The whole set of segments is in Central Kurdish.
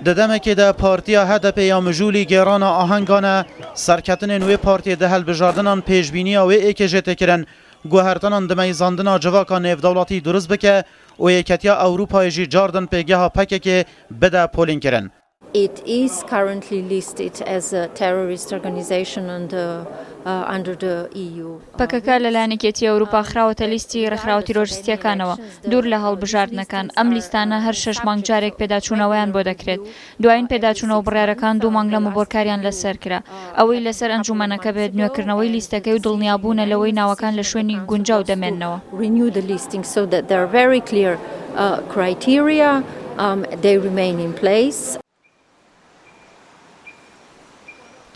Di demekê de Partiya HDP'ê ya mijûlî gêrana ahengan e, serketinên wê partiyê di hilbijardinan pêşbîniya wê êkê jê tê kirin, guhertinan di meyzandina civaka nêvdewletî durist bike û Yeketiya Ewropayê jî cardin pêgeha PKK'ê bide polînkirin. It is currently listed as a terrorist organization under the EU. پەکەکە لەلایەن یەکێتی ئەوروپا خراوەتە لیستی ڕێکخراوە تیرۆرستییەکانەوە، دوور لە هەڵبژاردنەکان، ئەم لیستانە هەر شەش مانگ جارێک پێداچوونەوەیان بۆ دەکرێت، دوایین پێداچوونەوە بڕیارەکان دوو مانگ لەمەوبەر کاریان لەسەر کرا، ئەوەی لەسەر ئەنجوومەنەکە بێت نوێکردنەوەی لیستەکەی و دڵنیابوونە لەوەی ناوەکان لە شوێنی گونجاو دەمێننەوە.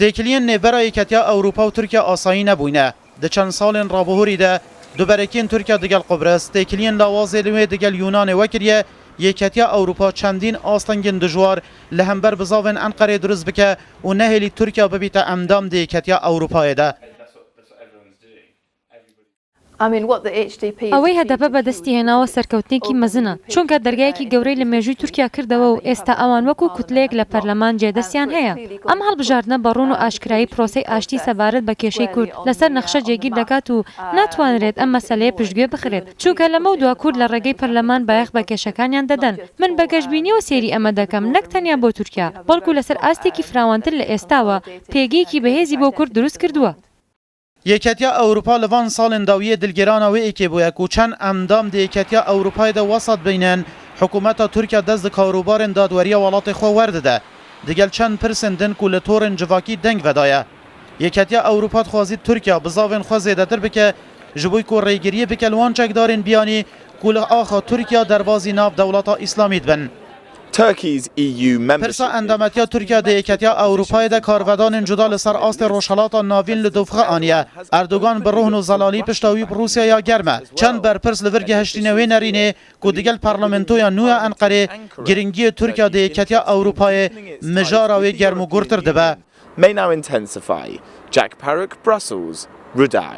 Têkiliyên nêvbera Yeketiya Ewropa û Tirkiya asayî nebûyne. Di çend salên rabuhurî de duberekiyên Tirkiya digel Qubris, têkiliyên lawazê li wê digel Yûnanê wekiriye, Yeketiya Ewropa çendîn astengên dijwar li hember bizavên Enqereyê dirust bike û nehêlî Tirkiya bibîte endam di Yeketiya Ewropayê de. ئەوەی هەدەپە بەدەستی هێناوە سەرکەوتنێکی مەزنە، چونکە دەرگایەکی گەورەی لە مێژووی تورکیا کردەوە و ئێستا ئەوان وەکو کوتلەیەک لە پەرلەمان جێدەستیان هەیە. ئەم هەڵبژاردنە بە ڕوون و ئاشکرایی پرۆسەی ئاشتی سەبارەت بە کێشەی کورد لەسەر نەخشە جێگیر دەکات و ناتوانرێت ئەم مەسەلەیە پشتگوێ بخرێت، چونکە لەمەودوا کورد لە ڕێگەی پەرلەمان بایەخ بە کێشەکانیان دەدەن. من بە گەشبینییەوە سەیری ئەمە دەکەم نەک تەنیا بۆ تورکیا، بەڵکو لەسەر ئاستێکی فراوانتر لە ئێستاوە پێگەیەکی بەهێزی بۆ کورد دروست کردووە. Yeketiya Ewropa li van salên dawiyê dilgirana wê êkê bûye ku çend endam di Yeketiya Ewropayê de wesat bînin, hikûmeta Tirkiya dest di karûbarên dadweriya welatê xwe werdide. Digel çend pirsên din ku li torên civakî deng vedaye. Yeketiya Ewropa dixwazî Tirkiya bizavên xwe zêdetir bike ji bo ku rêgiriyê bike li wan çekdarên biyanî ku li axa Tirkiya derbazî nav dewleta Îslamî dibin. Turkey's EU membership Pirsa endametiya Tirkiya di Yeketiya Ewropayê de karvedanên cuda li ser astê Rojhilata Navîn li dovxwe aniye. Erdogan bi rohn û zelalî pişta wî bi Rûsya ya germ e. Çend berpirs li vir gehiştîne wê nerînê ku digel parlamentoya nû ya Enqerê giringiyê Tirkiya di Yeketiya Ewropayê mijara wê germ û gurtir dibe. may now intensify. Jack Parrock, Brussels, Rûdaw.